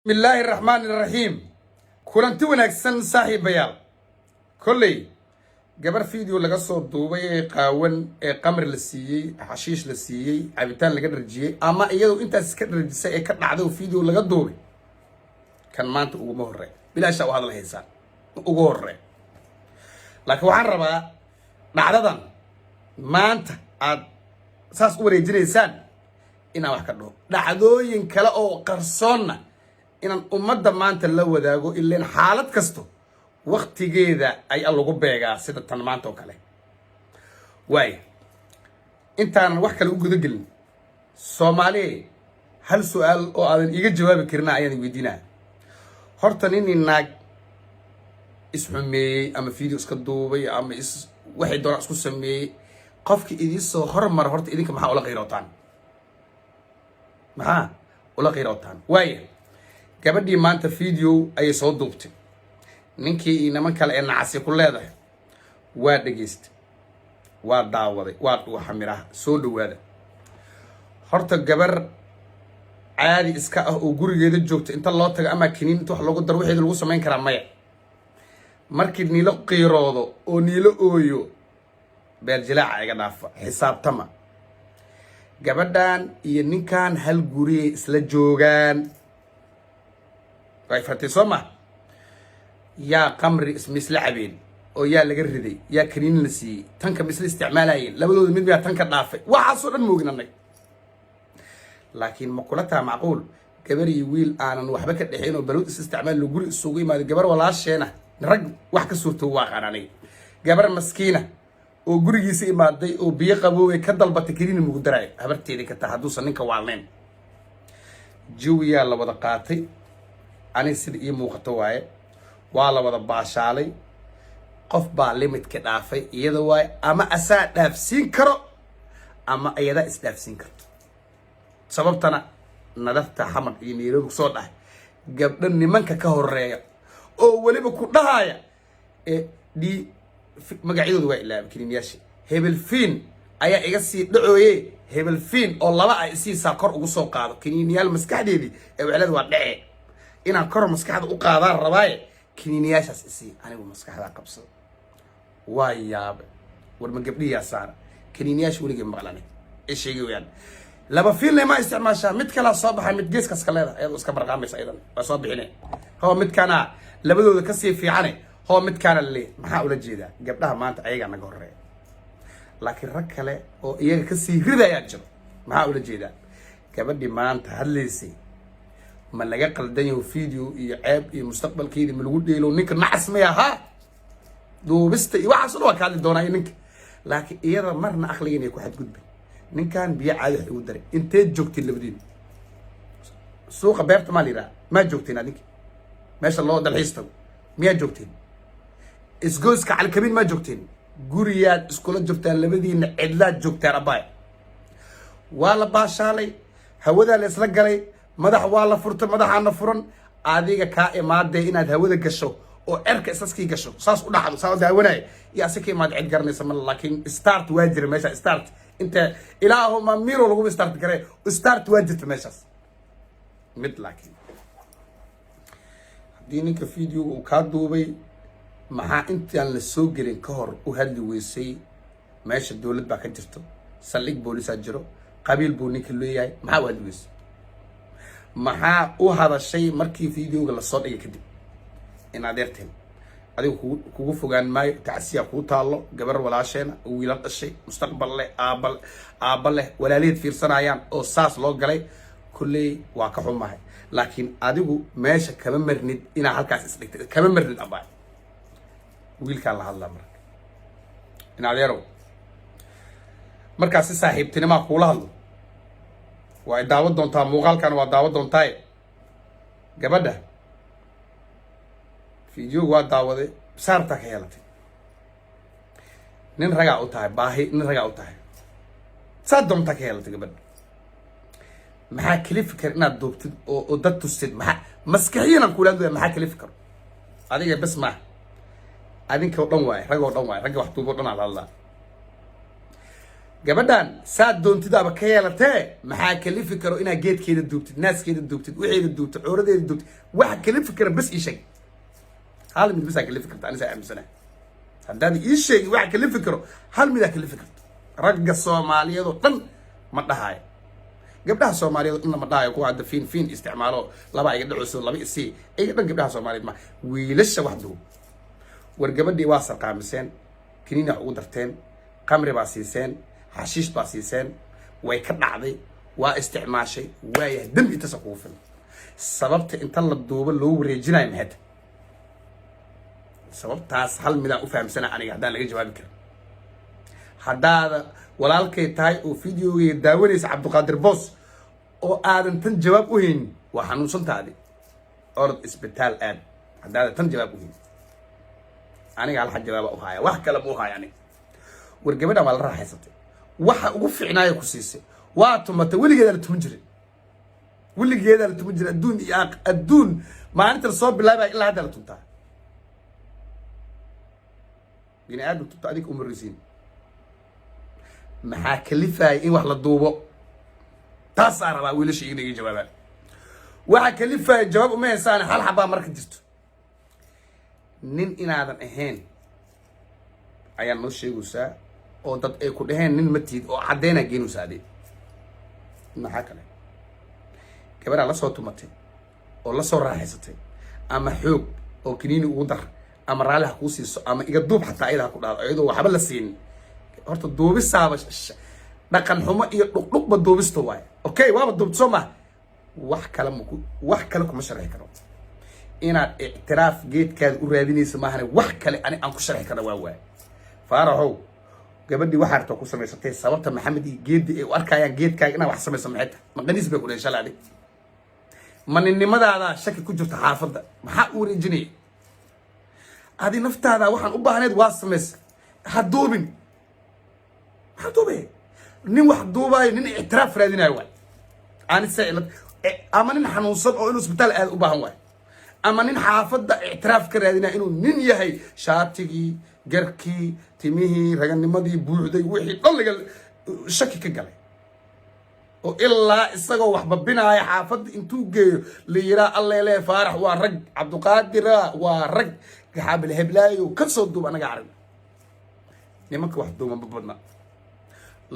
Bismillaahi raxmaani raxiim. Kulanti wanaagsan, saaxiibayaal. Kolley gabar video laga soo duubay ee qaawan, ee qamri la siiyey, xashiish la siiyey, cabitaan laga dharjiyey, ama iyadoo intaas iska dharjisay ee ka dhacday oo video laga duubay, kan maanta uguma horey. Bilaashaa u hadal haysaan ugu horey, laakiin waxaan rabaa dhacdadan maanta aad saas u wareejinaysaan inaan wax ka dhaho, dhacdooyin kale oo qarsoonna inaan ummadda maanta la wadaago. Ileen xaalad kasto waktigeeda ayaa lagu beegaa, sida tan maanta oo kale. Waaya, intaanan wax kale u gudagelin, Soomaaliya, hal su-aal oo aadan iiga jawaabi karina ayaan weydiinaya. Horta ninii naag isxumeeyey ama video iska duubay ama is waxay doonaan isku sameeyey, qofki idiin soo hormara, horta idinka maxaa ula qiirootaan? Maxaa ula qiirootaan? Waaya, gabadhii maanta video ayay soo duubtay, ninkii iyo niman kale ee nacasi ku leedahay. Waa dhegaystay, waa daawaday, waa dhuuxa miraha. Soo dhawaada. Horta gabar caadi iska ah oo gurigeeda joogta inta loo tago ama kiniin inta wax loogu daro waxeeda lagu samayn karaa, maya. Markii niilo qiiroodo oo niilo ooyo, beerjilaaca iga dhaafa, xisaabtama. Gabadhan iyo ninkan hal guriyay isla joogaan, way fartay, soo ma? Yaa qamri ismisla cabeen oo yaa laga riday? Yaa kaniin la siiyey? Tanka misla isticmaalayeen? Labadooda mid miyaa tanka dhaafay? Waxaasoo dhan moogin annaga, laakiin ma kula taha macquul gabar iyo wiil aanan waxba ka dhexeyn oo balwad is isticmaal lo guri isugu imaado? Gabar walaasheena, rag wax ka suurto waa aqaan aniga. Gabar maskiina oo gurigiisa imaaday oo biyo qaboobay ka dalbatay, kaniini mugu daraayo, habarteedii ka taha hadduusan ninka waalnayn. Jawiyaa la wada qaatay, aniga sida ii muuqato waaye, waa la wada baashaalay. Qof baa limitka dhaafay, iyada waaye, ama asaa dhaafsiin karo ama iyadaa isdhaafsiin karto. Sababtana nadarta Xamar iyo Nairobi kusoo dhahay, gabdho nimanka ka horeeya oo weliba ku dhahaya ee d magacyadooda waa ilaaba, kiniinyaasha hebel fiin ayaa iga sii dhacooye, hebel fiin oo laba ah isiisaa kor ugu soo qaado kiniiniyaal, maskaxdeedii ee weclada waa dhece, inaan kor maskaxda u qaadaan rabaaye, kiniiniyaashaas isii, anigu maskaxdaa qabsado. Waa yaabe, war ma gabdhihiyaa saara kiniiniyaasha? Weligay maqlani ee sheegay weyaan. Laba fiilna ma isticmaashaa, mid kalaa soo baxay, mid geeskaas ka leedahay, ayadoo iska barqaamaysa, ayadan waa soo bixine. Hoo, midkaana labadooda kasii fiicane, hoo, midkaana laleeyahy. Maxaa ula jeedaa? Gabdhaha maanta ayagaa naga horeeya, laakiin rag kale oo iyaga kasii ridayaa jiro. Maxaa ula jeedaa? Gabadhii maanta hadlaysay, ma laga qaldan yaho? Video iyo ceeb iyo mustaqbalkeedii ma lagu dheelo? Ninka nacas may ahaa duubista iyo waxaas o dhan waa ka hadli doonaa iyo ninka, laakiin iyada marna aqliga inay ku xadgudbay. Ninkan biyo caadi wax igu daray. Inteed joogteen labadiin? Suuqa beerta maa la yidhaha maa joogteen? Adinka meesha loo dalxiis tago miyaa joogteen? Isgoyska Calkabiin maa joogteen? Guriyaad iskula joogtaan labadiina, cidlaad joogtaan. Abaay, waa la baashaalay, hawadaa la isla galay, madax waa la furtay, madaxaana furan. Adiga kaa imaadee inaad hawada gasho oo cerka isaskii gasho, saas u dhacdo, saa u daawanaya iyo ase ka imaad, cid garanaysa male. Laakiin start waa jira meesha, start inta ilaahuma miro laguma start gare, start waa jirta meeshaas mid. Laakiin haddii ninka videoga uu kaa duubay, maxaa intaan la soo gelin ka hor u hadli weysay? Meesha dowlad baa ka jirto, saldhig boolisaa jiro, qabiil buu ninka leeyahay. Maxaa u hadli weysay? Maxaa u hadashay markii videoga lasoo dhigay kadib? In adeerteen adiga kugu fogaan maayo, tacsiya kuu taallo. Gabar walaasheena oo wiilal dhashay, mustaqbal leh, aaba aabba leh, walaaliheed fiirsanayaan oo saas loo galay, kolley waa ka xumahay. Laakiin adigu meesha kama marnid inaa halkaas isdhigtay, kama marnid. Abaa, wiilkaan la hadlaa marka, in adeerow, markaas si saaxiibtinimaa kuula hadlo, waa i daawan doontaa, muuqaalkan waa daawan doontaaye. Gabadha videoga waa daawaday, saartaa ka yeelatay. Nin ragaa u tahay, baahi nin ragaa u tahay, saa doontaa ka yeelatay gabadha. Maxaa kalifi kara inaad duubtid oo dad tustid? Maxaa maskaxiyan kuula hadlaya? Maxaa kalifi karo? Adiga bes maaha, adinka o dhan waaye, rag oo dhan waaye, ragga wax duubo o dhan aa la hadlaa. Gabadhan saad doontidaaba ka yeelatee, maxaa kalifi karo inaad geedkeeda duubtid, naaskeeda duubtid, wixeeda duubtid, cuuradeeda duubtid? Waxa kalifi kara bas ii sheeg. Hal mid basaa kalifi karta, anisaa aaminsanahay. Haddaad ii sheegin waxa kalifi karo, hal midaa kalifi karto. Ragga Soomaaliyeed oo dhan ma dhahaayo, gabdhaha Soomaaliyeed oo dhanna ma dhahayo, kuwa hadda fiin fiin isticmaalo, laba iga dhaceyso, laba isii iga dhan. Gabdhaha Soomaaliyeed ma, wiilasha wax duub. War gabadhii waa sarqaamiseen, kiniina ugu darteen, qamri baa siiseen, xashiish baa siiseen, way ka dhacday, waa isticmaashay. Waayahay, dembi intaasa kugu filan. Sababta inta la duubo loo wareejinayo maxay tahay sababtaas? Hal midaan u fahamsana aniga, haddaan laga jawaabi karin. Haddaada walaalkay tahay oo videogayga daawanaysa, Cabdiqaadir Boos, oo aadan tan jawaab u haynin, waa xanuunsantaadi, orod isbitaal aad. Haddaadan tan jawaab u haynin, aniga hal xaj jawaaba u haya, wax kale ma u haya aniga. War gabadhan waa la raaxaysatay, waxa ugu fiicnaaya ku siisay, waa tumatay. Weligeedaa la tuman jiray, weligeedaa la tuman jiray. Adduun iyo adduun maalinta lasoo bilaabaya ilaa hadda la tuntaa. Bini aadam tunta adinka umarisiin. Maxaa kalifaya in wax la duubo? Taasaa rabaa wiilasha inaga jawaabaan. Waxa kalifaya jawaab uma haysaane. Hal xabaa marka jirto: nin inaadan ahayn ayaa noo sheegaysaa, oo dad ay ku dhaheen nin ma tihid, oo caddeynaa geenaysaa adi. Maxaa kale? Gabadhaa lasoo tumatay oo lasoo raaxaysatay, ama xoog oo kiniini ugu dar, ama raalli ha kuu siiso, ama iga duub xataa ayada ha ku dhahdo, iyadoo waxba la siinin. Horta duubisaaba dhaqan xumo iyo dhuqdhuqba duubista waaye. Okay, waaba duubta, soo maha? Wax kale maku, wax kale kuma sharxi karo. Inaad ictiraaf geedkaada u raadinaysa maahane, wax kale ani aan ku sharxi karna waa waay. Faaraxow, gabadhii waxaa rabtaa ku samaysatay. Sababta Maxamed iyo Geedi ay u arkayaan geedkaaga inaad wax samayso maxay tahay? Ma qaniis bay ku dhaheen shalay? Adig ma ninnimadaada shaki ku jirta xaafadda? Maxaa u wareejinaya? Adi naftaada waxaan u baahneed waa samaysa. Ha duubin, maxaa duubay? Nin wax duubaayo nin ictiraaf raadinayo waay. Ani se ama nin xanuunsan oo inuu isbitaal aad u baahan waay, ama nin xaafadda ictiraaf ka raadinaya inuu nin yahay. Shaatigii, garkii, timihii, raganimadii buuxday, wixii dhan laga shaki ka galay, oo ilaa isagoo wax babinaaya xaafadda intuu geeyo la yiraa, "Alleele, Faarax waa rag, Cabduqaadira waa rag, gaxaabil heblaayo ka soo duub." Anaga arag, nimanka wax duuban ma badna,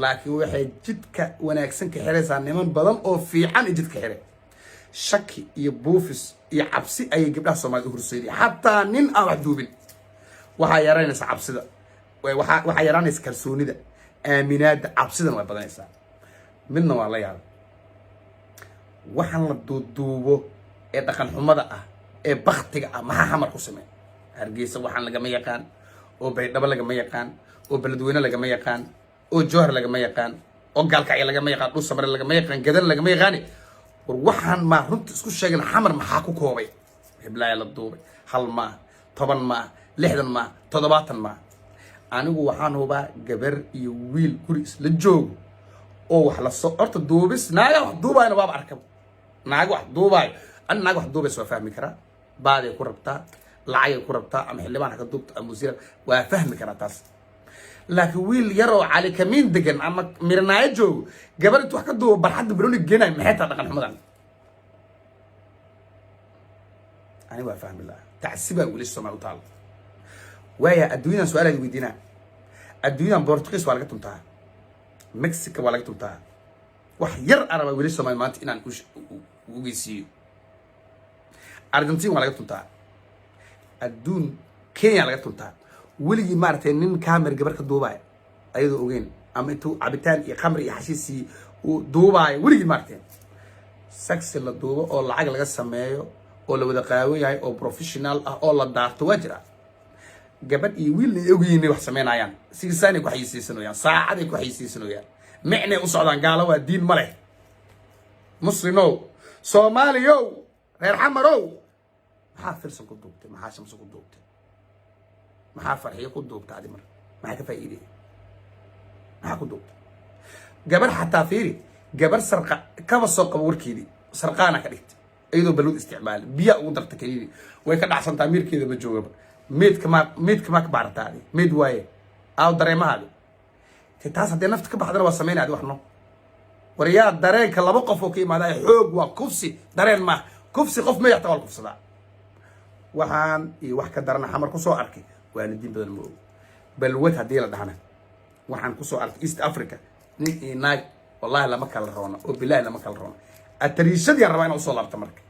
laakiin waxay jidka wanaagsan ka xiraysaa niman badan oo fiican i jidka xire. Shaki iyo buufis iyo cabsi ayay gabdhaha Soomaalida u horseeday. Xataa nin aan wax duubin waxaa yaraanaysa cabsida, waxaa yaraanaysa kalsoonida, aaminaadda, cabsidana way badanaysaa. Midna waa la yaabay: waxaan la duuduubo ee dhaqan xumada ah ee baktiga ah maxaa Xamar ku samey? Hargeysa waxaan lagama yaqaan, oo Baydhabo lagama yaqaan, oo Beledweyne lagama yaqaan, oo Jowhar lagama yaqaan, oo Gaalkacyo lagama yaqaan, Dhul Samare lagama yaqaan, Gadan lagama yaqaani. War waxaan maa runta isku sheegan? Xamar maxaa ku koobay? Heblaaya la duubay, hal maaha, 10 maaha, 60 maaha, 70 maaha. Anigu waxaan hubaa gabar iyo wiil guri isla joogo oo wax la soo horta duubis. Naaga wax duubaayona waaba arkaba. Naaga wax duubaayo, ani naaga wax duubaysa waa fahmi karaa. Baaday ku rabtaa, lacagay ku rabtaa, ama xildhibaan haka duubta ama wasiir, waa fahmi karaa taas. Laakiin wiil yar oo Cali Kamiin degan ama Miranaayo joogo, gabar intu wax ka duubo barxadda baroni geenayo, maxay tahay dhaqan xumadan? Ani waa fahmi lahaa. Tacsibaa weli Soomaali u taalo. Waaya, adduunyadan su-aalaad weydiinaa. Adduunyadan Portugiis waa laga tuntaa, Mexico waa laga tuntaa. Wax yar arabaa weli Soomaali maanta inaan ogeysiiyo. Argentin waa laga tuntaa, adduun Kenya laga tuntaa. Weligii maaragtay nin camera gabar ka duubaayo ayadoo ogeyn, ama intuu cabitaan iyo khamri iyo xashiisii uu duubaayo? Weligii maaragtay saxi la duubo oo lacag laga sameeyo oo la wada qaawan yahay oo professional ah oo la daarto waa jira. Gabadh iyo wiilna ay ogyihiin inay wax sameynayaan, sigisaanay ku xayisiisanayaan, saacaday ku xayisiisanayaan, micnay u socdaan. Gaalo waa diin ma leh. Muslimow, Soomaaliyow, reer Xamarow, maxaa Filson ku duubtay? Maxaa Shamso ku duubtay? Maxaa Farxiyo ku duubtay? Adi mar maxaa ka faa'iidaya? Maxaa ku duubtay? Gabar xataa fiiri, gabar sarqa kaba soo qabo, warkeedii sarqaana ka dhigtay, iyadoo balwad isticmaali, biyaa ugu darta keliini, way ka dhacsantaa, miirkeeda ma joogaba. Meedka maa, meedka maa ka baarataa adi? Meed waaye, aaw dareemahaadi? Te taas haddee nafta ka baxdana waa sameynaya adi wax no. Waryaa, dareenka laba qof oo ka imaadaya xoog waa kufsi, dareen maaha. Kufsi qof mayaxta waa la kufsadaa. Waxaan iyo wax ka darana Xamar kusoo arkay. Waalidiin badan ma ogo balwad haddii la dhahna. Waxaan kusoo arkay East Africa nin iyo naag, wallahi lama kala roona oo bilahi lama kala roona. Atariishadii aan rabaa inaan usoo laabta. Marka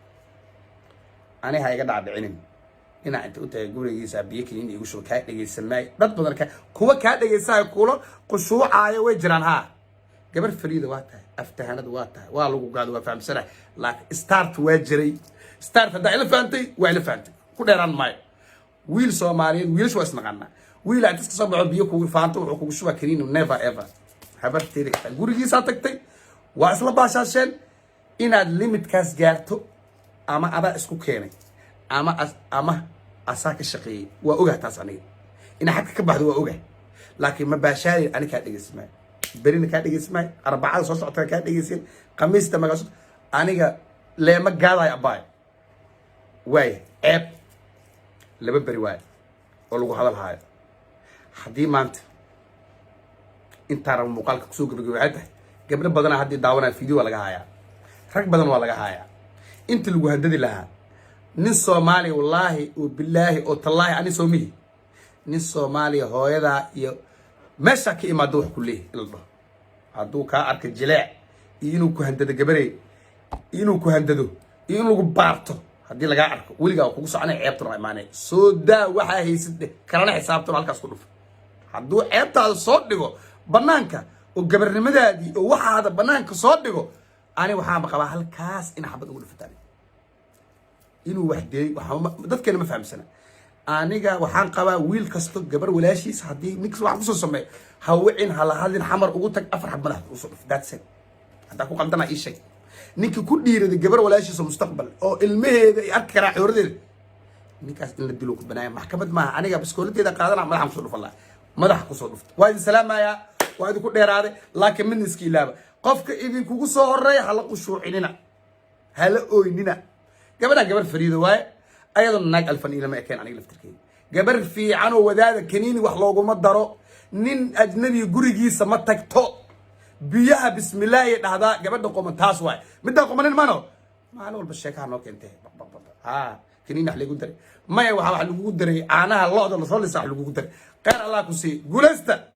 ani ha iga dhacdhicinin inaa inta u tahay gurigiisa biyo kiniin igu shuba. Kaa dhegaysan maayo. Dad badan ka kuwa kaa dhegaysanaayo, kula qushuucaayo way jiraan. Haa, gabar fariida waa tahay, aftahanad waa tahay, waa lagu gaado, waa fahamsanahay, laakiin start waa jiray. Start haddaa ila fahantay, waa ila fahantay, ku dheeraan maayo. Wiil Soomaaliyeed, wiilasha waa isnaqaanaa. Wiil inta iska soo baxo biyo kugu faanto wuxuu kugu shubaa kaniini, never ever. Habarteeda gurigiisaa tagtay, waa isla baashaasheen. Inaad limitkaas gaarto ama adaa isku keenay ama asaa ka shaqeeyey, waa ogah taas. Aniga inaa xadka ka baxdo waa ogah, laakiin ma baashaalin. Ani kaa dhegeysan maayo, berina kaa dhegeysan maayo, Arbacada soo socota kaa dhegeysan, Khamiista magaa aniga leema gaadayo. Abaay, waaya ceeb 2 beri waaya oo lagu hadal haayo. Haddii maanta intaa raba muuqaalka kusoo gabagabay, waxay tahay gabdho badanaa haddii daawanaya video waa laga hayaa, rag badan waa laga hayaa. Inta lagu handadi lahaa nin Soomaaliya, wallaahi oo bilaahi oo tallaahi, ani soomihi nin Soomaaliya hooyadaa iyo meeshaa ka imaado wax ku leeyahy in la dhaho. Hadduu kaa arka jileec iyo inuu ku handado gabarey, inuu ku handado iyo in lagu baarto haddii lagaa arko, weligaa waa kugu soconay. Ceebtuna waa imaanay. Soo daa waxaa haysid dheh, kalana xisaabtano halkaas ku dhufo. Hadduu ceebtaada soo dhigo banaanka oo gabarnimadaadii oo waxaada banaanka soo dhigo, ani waxaanba qabaa halkaas in xabad ugu dhufataan inuu wax dilay. Dadkeena ma fahamsana. Aniga waxaan qabaa wiil kasto gabar walaashiis haddii ninkas wax kusoo sameeyo, ha wicin, ha la hadlin, Xamar ugu tag, afar xab madax usoo dhuf. That's it. Haddaa ku qaldana ii sheeg. Ninkii ku dhiiraday gabar walaashiisa mustaqbal oo ilmaheeda ay arki karaa xooradeeda, ninkaas in la dilo ku banaaya. Maxkamad maaha. Aniga biskooladeeda qaadana, madaxan kusoo dhufan laha, madaxa kusoo dhufta. Waa idin salaamayaa, waa idinku dheeraaday, laakiin midna iska ilaaba: qofka idinkugu soo horeeya hala qushuucinina, hala ooynina. Gabadhaan gabar fariida waaye, ayadoo naag alfan ilama ekeen. Aniga laftirkeyga gabar fiican oo wadaada kaniini wax looguma daro. Nin ajnabiga gurigiisa ma tagto. Biyaha bismillaahi dhahdaa. Gabadha qoman taas waay. Midaan qomanin mano maalin walba sheekaha noo keentay ha kaniini wax lagu daray. Maya, waxaa wax lagugu daray caanaha lo'da lasoo lisa wax lagugu daray. Kheyr Allah ku siiy, guulaysta.